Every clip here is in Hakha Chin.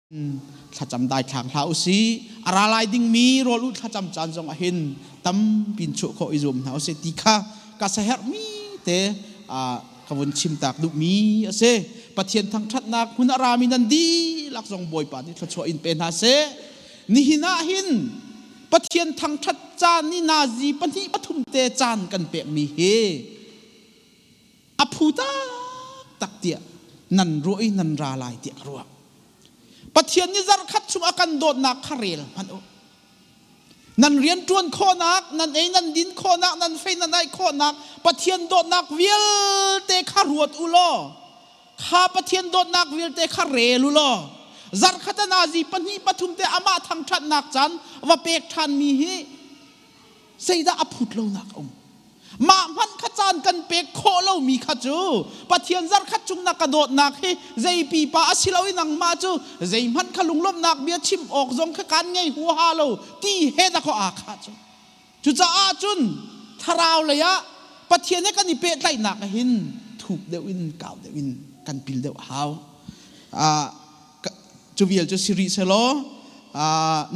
Thlacam daithlang hlah usih. A ra lai dingmi rawl ulh thlacam caan zong ah hin tampi in chuah khawh i zuam hna usih ti kha ka saherhmi te ka vun chim tak duhmi a si. Pathian thangṭhatnak hmun a rami nan dihlak zong Bawipa nih thluachuah in pe hna seh. Nihin ah hin Pathian thangṭhat caan ni nazi pahnih pathum te caan kan pekmi hi a phu taktak tiah nan ruah i nan ra lai tiah ka ruah. Pathian nih zarhkhat chung a kan dawtnak kha rel hmanh u. Nan rian ṭuan khawhnak, nan ei nan din khawhnak, nan fei nan aih khawhnak, Pathian dawtnak vialte kha ruat u law, kha Pathian dawtnak vialte kha rel u law, zarhkhat a nazi pahnih pathum te amah thangṭhatnak caan va pek ṭhanmi hi zeidah a phut lonak a um? Mah hmanh kha caan kan pek khawh lomi kha cu Pathian zarhkhat chung na ka dawtnak hi zei pipa a si lo i nangmah cu zeihmanh kha lunglawmhnak bia chim awk zong kha kaan ngei huaha lo ti he dah aa khah cu. Cucaah cun thlarau lei ah Pathian he kan i pehtlaihnak ah hin thuk deuh in kau deuh in kan pil deuh a hau. Cu vial cu si rih selaw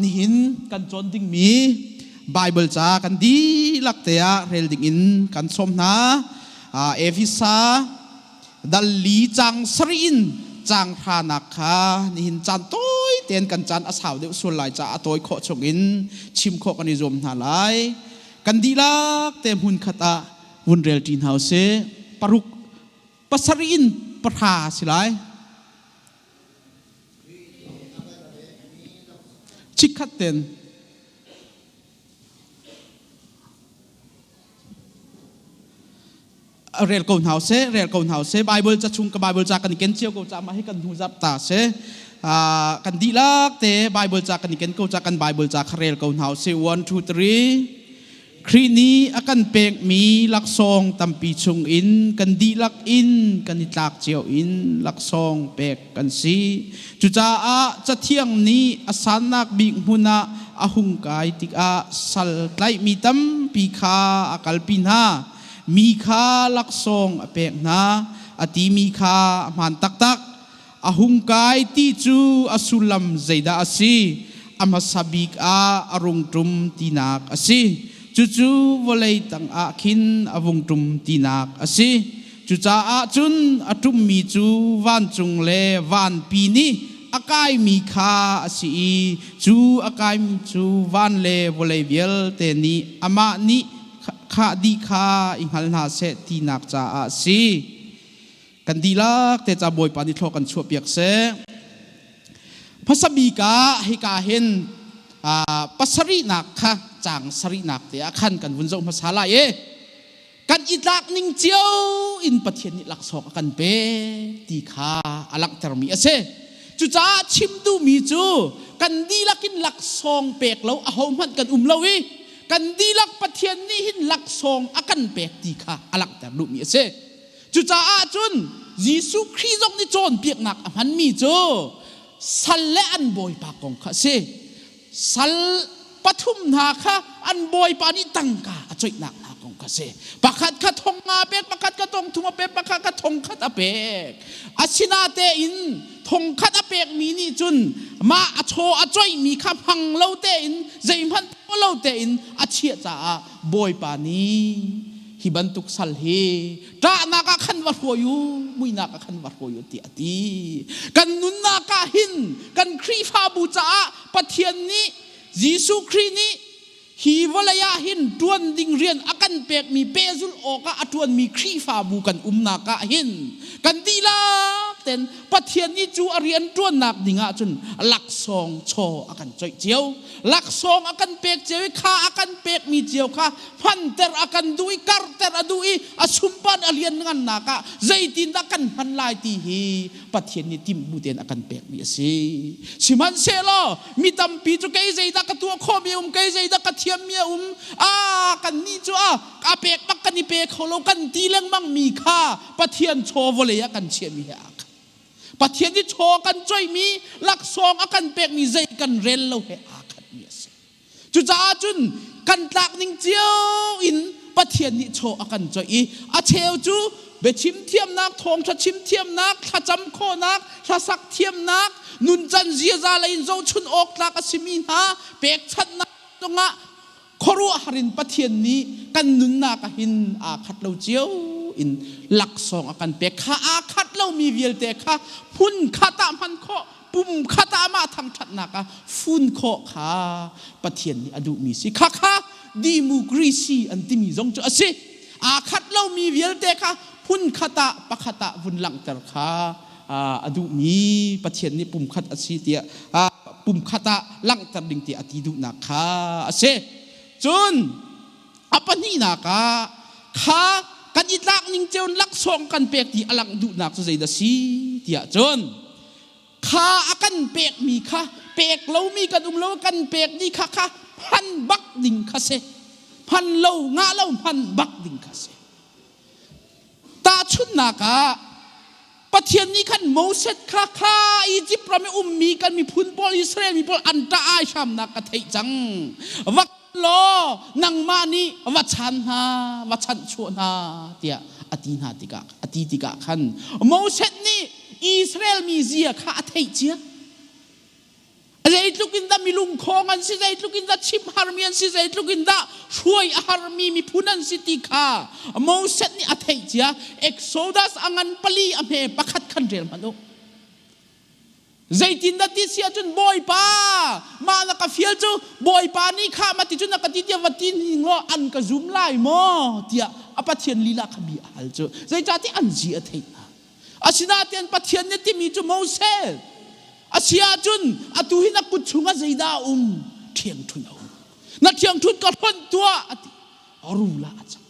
nihin kan cawn dingmi Bible ca kan dihlak te ah rel ding in kan sawm hna. Efesa dal li cang sarih in cang hranak kha nihin caan tawi tein kan caan a sau deuh sual lai caah a tawi khawh chung in chim khawh kan i zuam hna lai. Kan dihlak te hmun khat ah vun rel ṭi hna usih. Paruk pasarih in pahra si lai. Chikkhat ten rel ko hna seh rel ko hna seh Bible ca chung ka Bible ca kan i ken cio ko ca mah hi kan hnu zap ta seh kan dihlak te Bible ca kan i ken ko ca kan Bible ca kha rel ko hna seh 1 2 3 Khrih nih a kan pekmi laksawng tampi chungin kan dihlak in kan i tlak cio in laksawng pek kan si. Cucaah Cathiang nih a sannak bik hmun ah a hung kai tikah sal tlaihmi tampi kha a kalpi hna. Mi kha laksawng a pek hna, a timi kha a hmaan taktak. A hung kai ti cu a sullam zeidah a si? A hmasa bik ah a rung ṭum tinak a si. Cucu vawlei tangah khin a vung ṭum tinak a si. Cucaah cun a ṭummi cu vancung le vanpi nih a kaimi kha a si i cu a kaimi cu van le vawlei vialte nih amah nih khah dih kha i hngal hna seh tinak caah a si. Kan dihlak te ca Bawipa nih thlaw kan chuahpiak seh. Hmasa bik ah hika hin pasarihnak kha caang sarihnak te ah khan kan vun zoh hmasa lai i kan i tlak ning cio in Pathian nih laksawng a kan pek ti kha a langhtermi a si. Cucaah chim duhmi cu kan dihlak in laksawng pek lo ahohmanh kan um lo i kan dihlak Pathian nih hin laksawng a kan pek ti kha a langhter duhmi a si. Cucaah cun Jesuh Khrih zong nih cawnpiaknak a hmanmi cu sal le an bawipa kong kha a si. Sal pathum hna kha an bawipa nih tangka a coihnak hna kong kha a si. Pakhat kha thong nga a pek, pakhat kha thong thum a pek, pakhat kha thong khat a pek. Asinatein thong khat a pekmi nih cun mah a chaw a coihmi kha hmang lo tein zeihmanh tuah lo tein a chiah caah bawipa nih hi bantuk sal hi ṭahnak ah khan va hruai u muihnak ah khan va hruai u tiah a ti kan nunnak ah hin kan Khrihfabu caah Pathian nih Jesuh Khrih nih hi vawlei ah hin ṭuan ding rian a kan pekmi pehzulh awkah a ṭuanmi Khrihfabu kan umnak ah hin kan dihlak ten Pathian nih cu a rian ṭuannak ding ah cun laksawng chaw a kan coih cio laksawng a kan pek cio i kha a kan pekmi cio kha hmanter a kan duh i karter a duh i a sumpan a lianngannak ah zeitindah kan hman lai ti hi Pathian nih timh bu tein a kan pekmi a si. Sihmanhsehlaw mi tampi cu kei zeidah ka tuah khawhmi um, kei zeidah ka thiammi a um, a kan nih cu a a pek bak kan i pe kho lo kan ti lengmang mi kha Pathian chaw vawlei ah kan chiahmi he aa khat. Pathian nih chaw kan coihmi laksawng a kan pekmi zei kan rel lo he aa khatmi a si. Cucaah cun kan tlak ning cio in Pathian nih chaw a kan coih i a cheu cu biachim thiamnak, thawngṭha chim thiamnak, thlacam khawhnak, hlasak thiamnak, nuncan ziaza lei in zohchun awk tlak a simi hna pekchanhnak zongah khuaruahhar in Pathian nih kan nunnak ah hin aa khat lo cio in laksawng a kan pek kha. Aa khat lomi vialte kha hmun khat ah hman khawh, pum khat ah mah thangṭhatnak ah fun khawh kha Pathian nih a duhmi si. Kha kha democracy an timi zong cu a si. Aa khat lomi vialte kha phun khat ah, pakhat ah vun langhter kha a duhmi, Pathian nih pumkhat a si tiah, pumkhat ah langhter ding tiah a ti duhnak kha a si. Cun a pahnihnak ah kha kan i tlak ning ceu laksawng kan pek ti a langh duhnak cu zeidah si tiah cun, kha a kan pekmi kha pek lomi kan um lo, kan pek ni kha kha hman bak ding kha si, hman lo ngah lo, hman bak ding kha si. Tahchunhnak ah, Pathian nih khan Moses kha kha Izipt ram i ummi kan miphun pawl, Israel mi pawl an ṭah ai hramnak ka theih cang. Va law nangmah nih va chan hna, va chanhchuah hna tiah a ti hna tikah, a ti tikah khan Moses nih Israel mi zia kha a theih cia. Zeitluk in dah milungkhawng an si, zeitluk in dah chimh harmi an si, zeitluk in dah hruai a harmi miphun an si ti kha Moses nih a theih cia. Exodus a ngan pali a hme pakhat khan rel hmanh u. Zeitin dah ti si ahcun, Bawipa, mah na ka fial cu Bawipa nih kha ma ti cu na ka ti tiah va ti ning law an ka zum lai maw tiah a Pathian lila kha bia a hal cu. Zeicahtiah an zi a theih hna. Asinain Pathian nih timi cu, Moses, a si ahcun atu hi na kut chungah zeidah a um? Ṭhiangṭhunh a um. Na ṭhiangṭhunh ka hlonh tuah, a ti. Rul ah a cang.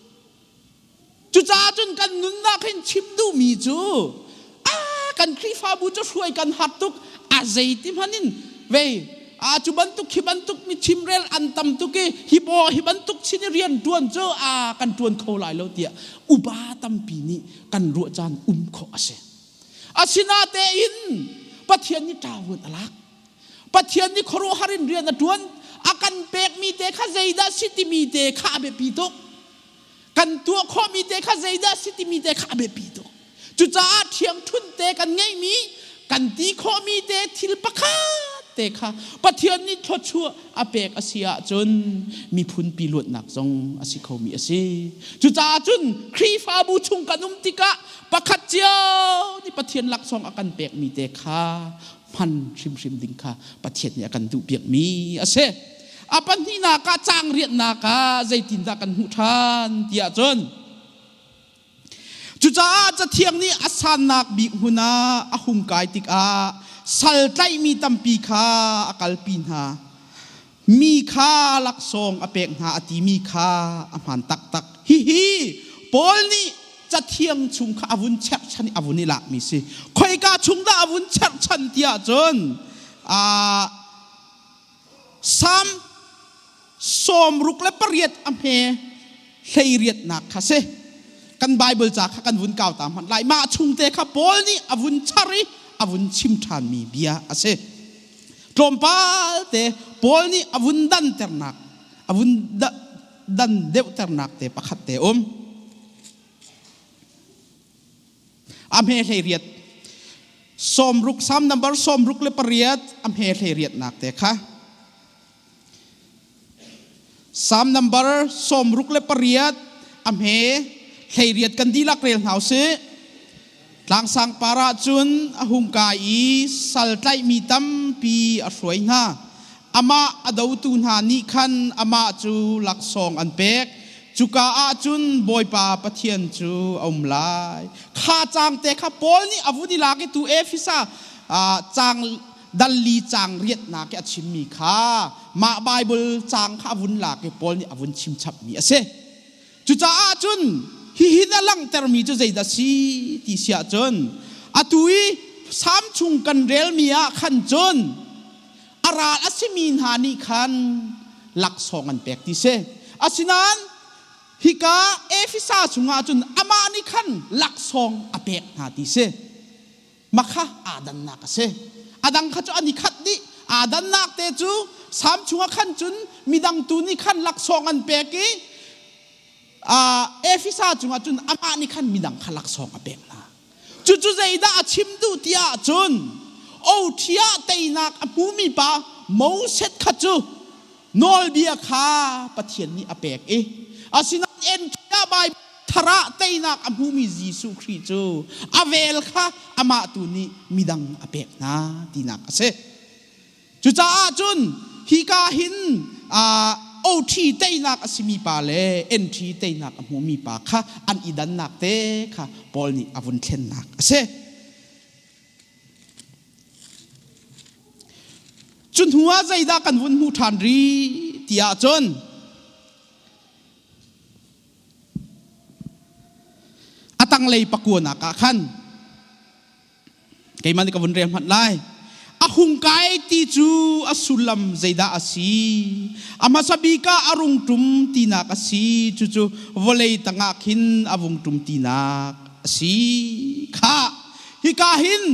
Cucaah cun kan nunnak hin chim duhmi cu, a kan Khrihfabu cu hruai kan har tuk, a zeiti hmanh in vei a cu bantuk khi bantuk mi chimrel an tam tuk i hi baw hi bantuk sin i rian ṭuan cu a kan ṭuan kho lai lo tiah upa tampi nih kan ruah caan um khawh a si. Asinatein Pathian nih ṭavuan a lak. Pathian nih khuaruahhar in rian a ṭuan. A kan pekmi te kha zeidah si timi te kha a biapi tuk. Kan tuah khawhmi te kha zeidah si timi te kha a biapi tuk. Cucaah ṭhiangṭhunh te kan ngeihmi, kan ti khawhmi te thil pakhat te kha Pathian nih thluachuah a pek a si ahcun miphunpi luatnak zong a si khomi a si. Cucaah cun Khrihfabu chung kan um tikah pakhat cio nih Pathian laksawng a kan pekmi te kha hman hrimhrim ding kha Pathian nih a kan duhpiakmi a si. A pahnihnak ah, caang rianhnak ah zeitindah kan hmuh ṭhan tiah cun, cucaah Cathiang nih a sannak bik hmun ah a hung kai tikah sal tlaihmi tampi kha a kalpi hna. Mi kha laksawng a pek hna a timi kha a hmaan taktak. Hihi Paul nih Cathiang chung kha a vun cherhchan i a vun i lakmi si. Khoika chung dah a vun cherhchan tiah cun, Salm 68 a hme 18nak kha si. Kan Bible ca kha kan vun kau ta hmanh lai. Mah chungte kha Paul nih a vun char i a vun chim ṭhanmi bia a si. Tlawmpal te Paul nih a vun danternak, a vun dan deuhternak te pakhat te um. A hme 18. 60, Salm number 68 a hme 18nak te kha. Salm number 68 a hme 18 kan dihlak rel hna usih. Tlangsang par ah cun a hung kai i sal tlaihmi tampi a hruai hna. Amah a dotu hna nih khan amah cu laksawng an pek. Cuka ah cun Bawipa Pathian cu a um lai. Kha caang te kha Paul nih a vun i lak i tu Efesa caang dalli caang riatnak i a chimmi kha, mah Baibal caang kha a vun lak i Paul nih a vun chim chapmi a si. Cucaah cun hihin a langhtermi cu zeidah si ti si ahcun, atu i Salm chung kan relmi ah khan cun a ral a simi hna nih khan laksawng an pek ti si. Asinain hika Efesa chungah cun amah nih khan laksawng a pek hna ti si. Mah kha aa dannak a si. A dang kha cu an i khat dih. Aa dannak te cu Salm chungah khan cun midang tu nih khan laksawng an pek i. Efesa cungah cun amah nih khan midang kha laksawng a pek hna. Cucu zeidah a chim duh ti ahcun oṭhi ah teinak a hmumi pa Moses kha cu nawlbia kha Pathian nih a pek i asinain NT ah Baibal thar ah teinak a hmumi Jesuh Khrih cu a vel kha amah tu nih midang a pek hna tinak a si. Cucaah cun hika hin OT teinak a simi pa le NT teinak a hmumi pa kha an i dannak te kha Paul nih a vun thlennak a si. Cu hnu ah zeidah kan vun hmuh ṭhan rih ti ahcun a tanglei pakuanak ah khan Keimah nih ka vun rel hmanh lai. A hung kai ti cu a sullam zeidah a si? A hmasa bik ah a rung ṭum tinak a si. Cucu vawlei tangah khin a vung ṭum tinak a si. Khah, hika hin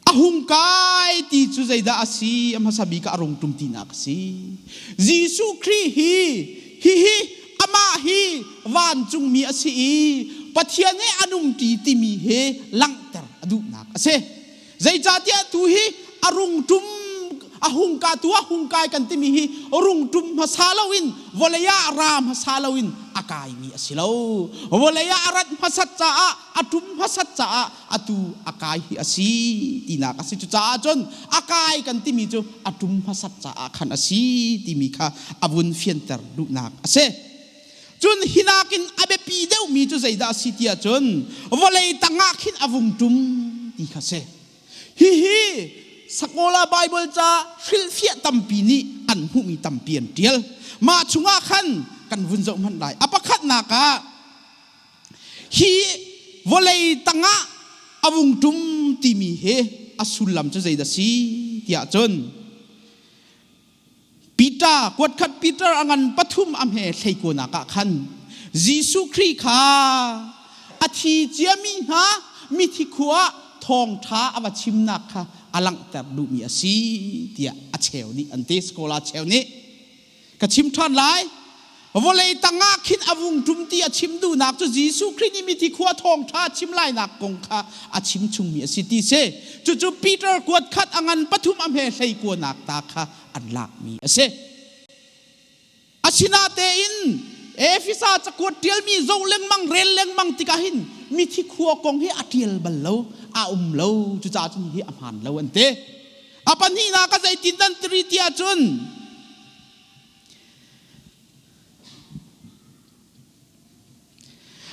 a hung kai ti cu zeidah a si? A hmasa bik ah a rung ṭum tinak a si. Jesuh Khrih hi hihi amah hi vancungmi a si i Pathian he an umṭi timi he langhter a duhnak a si. Zeicahtiah tu hi a rung ṭum a hung ka tu a hung kai kan timi hi rung ṭum hmasa loin vawlei ah ra hmasa loin a kaimi a si lo. Vawlei ah a rat hmasat caah a ṭum hmasat caah atu a kai hi a si tinak a si. Cucaah cun a kai kan timi cu a ṭum hmasat caah khan a si timi kha a vun fianter duhnak a si. Cun hinakin a biapi deuhmi cu zeidah a si ti ahcun vawlei tangah khin a vung ṭum ti kha si. Hihi Sakola Baibal ca hrilhfiah tampi nih an hmuhmi tampi an ṭial. Mah chungah khan kan vun zoh hmanh lai. A pakhatnak ah Hi vawlei tangah a vung ṭum timi hi a sullam cu zeidah si tiah cun Peter kuatkhat Peter a ngan pathum a hme hleikuanak ah khan Jesuh Khrih kha a thi ciami hna mithi khua ah thawngṭha a va chimnak kha a langhter duhmi a si tiah a cheu nih an ti scholar cheu nih. Ka chim ṭhan lai. Vawlei tangah khin a vung ṭum ti a chim duhnak cu Jesuh Khrih nih mithi khua thawngṭha chim lainak kong kha a chim chungmi a si ti si. Cucu Peter kuat khat a ngan pathum a hme hlei kuanak ta kha an lakmi a si. Asinatein Efesa cakuat ṭialmi zoh lengmang rel lengmang tikah hin mithi khua kong hi a ṭial bal lo, a um lo. Cucaah cun hi a hmaan lo an ti. A pahnihnak ah zeitin dan tiri ti ahcun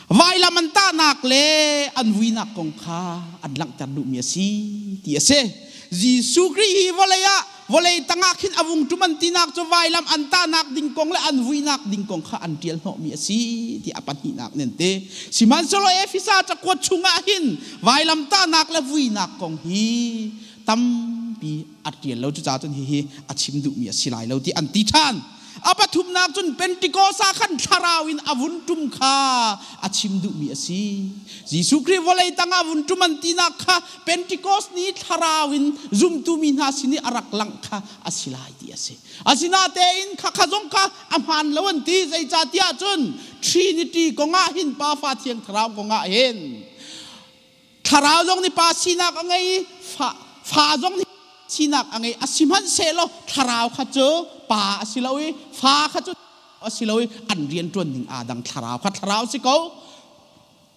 vailam an tahnak le an vuinak kong kha an langhter duhmi a si ti a si. Jesuh Khrih hi vawlei ah vawlei tangah khin a vung ṭum an tinak cu vailam an tahnak ding kong le an vuinak ding kong kha an ṭial hnawhmi a si ti a pahnihnak nih an ti. Sihmanhsehlaw Efesa cakuat chungah hin vailam tahnak le vuinak kong hi tampi a ṭial lo. Cucaah cun hihi a chim duhmi a si lai lo ti an ti ṭhan. A pathumnak cun Pentecost ah khan thlarau in a vun ṭum kha a chim duhmi a si. Jesuh Khrih vawlei tangah vun ṭum an tinak kha Pentecost ni thlarau in zumtu mi hna sin i a rak langh kha a si lai ti a si. Asinatein khakha zong kha a hmaan lo an ti. Zeicahtiah cun Trinity kongah hin Pa Fa Thiang Thlarau kongah hin Thlarau zong nih pa sinak a ngei i fa, fa zong nih sinak a ngei. A sihmanhsehlaw thlarau kha cu pa a si lo i fa kha cu a si lo i an rianṭuan ning aa dang. Thlarau kha thlarau si ko,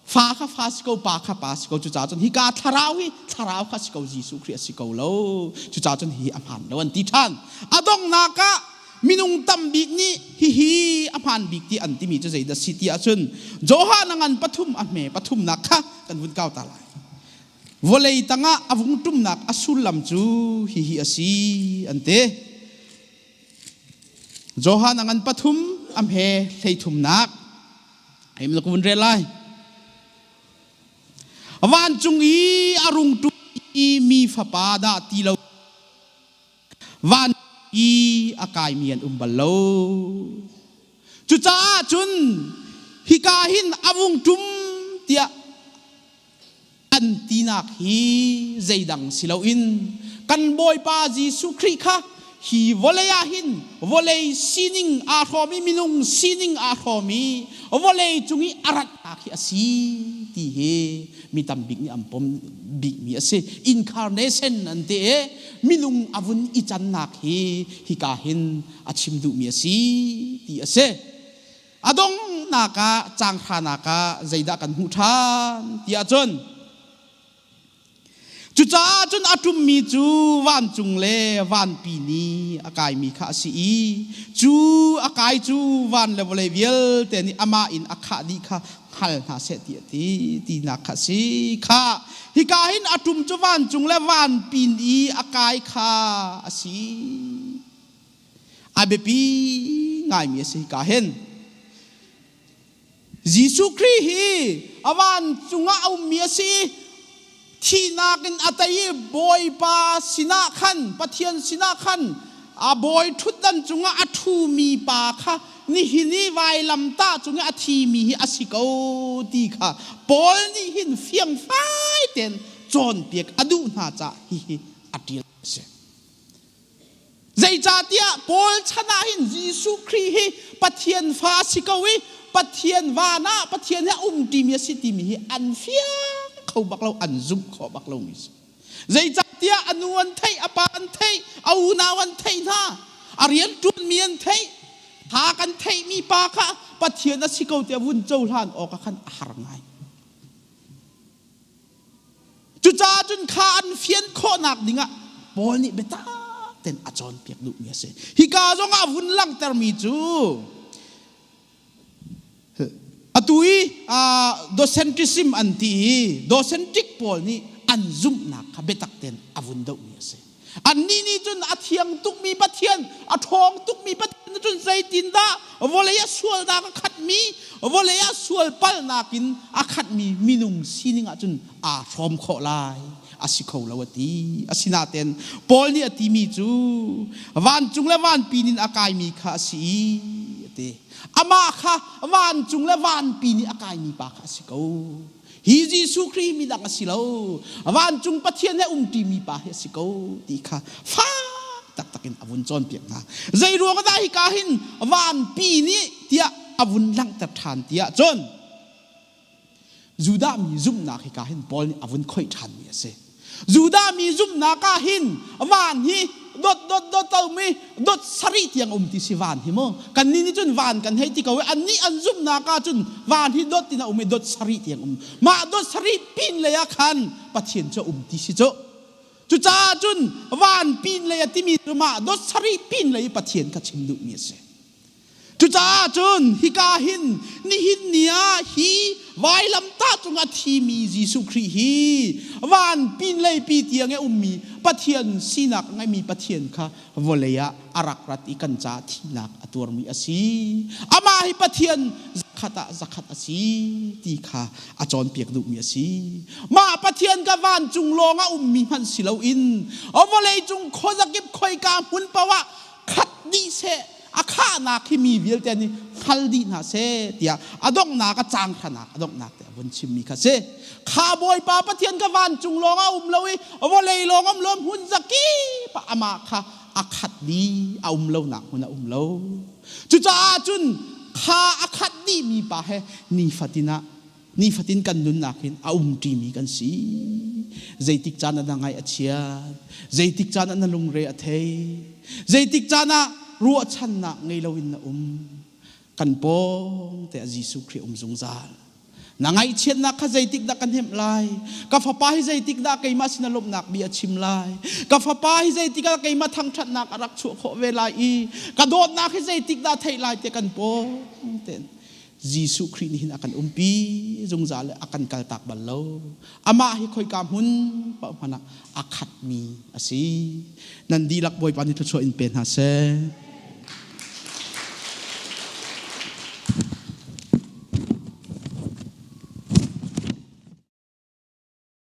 fa kha fa si ko, pa kha pa si ko. Cucaah cun hika thlarau hi thlarau kha si ko, Jesuh Khrih a si ko lo. Cucaah cun hihi a hmaan lo an ti ṭhan. A donghnak ah minung tam bik nih hihi a hmaan bik ti an timi cu zeidah si ti ahcun Johan a ngan pathum a hme pathumnak kha kan vun kau ta lai. Vawlei tangah a vung ṭumnak a sullam cu hihi a si an ti. Johan a ngan pathum a hme hleithumnak hei ka vun rel lai. Vancung i a rung ṭum i mi fapa dah ti lo Van i a kaimi an um bal lo. Cucaah cun hika hin a vung ṭum tiah an tinak hi zeidang si loin kan Bawipa Jesuh Khrih kha Hi vawlei ah hin vawlei sining aa hrawm i minung sining aa hrawm i vawlei cung i a ratnak hi a si ti hi mi tam bik nih an pom bikmi a si. Incarnation an ti i minung a vun i cannak hi hika hin a chim duhmi a si ti a si. A donghnak ah caang hranak ah zeidah kan hmuh ṭhan ti ahcun, Cucaah cun a ṭummi cu vancung le vanpi nih a kaimi kha a si i cu a kai cu van le vawlei vialte nih amah in a khah dih kha hngal hna seh ti a ti tinak kha a si khah. Hika hin a ṭum cu vancung le vanpi i a kai kha a si. A biapi ngaimi a si hika hin. Jesuh Khrih hi a vancung ah a ummi a si i thihnak in a tei i Bawipa sinah khan, Pathian sinah khan a bawi ṭhutdan cungah a ṭhumi pa kha nihin i vailamtah cung i a thimi hi a si ko ti kha Paul nih hin fiangfai tein cawnpiak a duh hna caah hihi a ṭial a si. Zeicahtiah Paul chan ah hin Jesuh Khrih hi Pathian fa a si ko i Pathian van ah Pathian he a um ṭimi a si timi hi an fiang kho bak lo, an zumh khawh bak lomi a si. Zeicahtiah a nu an theih, a pa an theih, a unau an theih hna, a rianṭuanmi an theih, kha kan theihmi pa kha Pathian a si ko tiah vun cohlan awk ah khan a har ngai. Cucaah cun kha an fian khawhnak dingah Paul nih biatak tein a cawnpiak duhmi a si. Hika zong ah vun langhtermi cu atu i docentrism an ti i docentric pawl nih an zumhnak kha biatak tein a vun dohmi a si. Annih nih cun a thiang tukmi Pathian, a ṭhawng tukmi Pathian cun zeitindah vawlei a sualnak a khatmi, vawlei ah sual palhnak in a khatmi minung sining ah cun aa hrawm khawh lai? A si kho lo a ti. Asinain Paul nih a timi cu vancung le vanpi in a kaimi kha a si i a ti. Amah kha vancung le vanpi nih a kaimi pa kha a si ko. Hi Jesuh Khrih midang a si lo, vancung Pathian he umṭimi pa hi a si ko ti kha fak taktak in a vun cawnpiak hna. Zei ruang dah hika hin vanpi nih tiah a vun langhter ṭhan tiah cun Judah mi zumhnak hika hin Paul nih a vun khoih ṭhanmi a si. Judah mi zumhnak ah hin van hi dot dot dot to mi dot sarih tiang um ti si van hi mu. Kannih nih cun van kan hei ti ko i annih an zumhnak ah cun van hi dot in a um i dot sarih tiang um. Mah dot sarih pin lei ah khan Pathian cu a um ti si cu. Cucaah cun van pin lei a timi cu mah dot sarih pin lei i Pathian kha chim duhmi a si. Cucaah cun hika hin nihin ni ah hi vailamtah cungah thimi Jesuh Khrih hi van pinlei pi tiang i a ummi Pathian sinak a ngeimi Pathian kha vawlei ah a rak rat i kan caah thihnak a tuarmi a si. Amah hi Pathian zakhat ah zakhat a si ti kha a cawnpiak duhmi a si. Mah Pathian kha vancung lawng a ummi hmanh si loin vawlei cung khuazakip khoika hmun paoh ah khat dih seh, a khahnak hi mi vialte nih hngal dih hna seh tiah a donghnak a cang hranak a donghnak te a vun chimmi kha si. Kha Bawipa Pathian kha vancung lawng a um lo i vawlei lawng um lo, hmun zakip ah amah kha a khat dih, a um lonak hmun a um lo. Cucaah cun kha a khat dihmi pa he nifatin ah nifatin kan nunnak hin a umṭimi kan si. Zeitik caan ah na ngaih a chiat, zeitik caan ah na lungre a thei, zeitik caan ah ruahchannak ngei loin na um, kan pawng te ah Jesuh Khrih um zungzal. Na ngaihchiatnak kha zeitik dah kan hnemh lai? Ka fapa hi zeitik dah keimah sin a lawmhnak bia a chim lai? Ka fapa hi zeitik ah keimah thangṭhatnak a rak chuah khawh ve lai i ka dawtnak hi zeitik dah theih lai tiah kan pawng tein Jesuh Khrih nih hin a kan umpi zungzal le a kan kaltak bal lo. Amah hi khoika hmun paoh hmanh ah a khatmi a si. Nan dihlak Bawipa nih thluachuah in pe hna seh.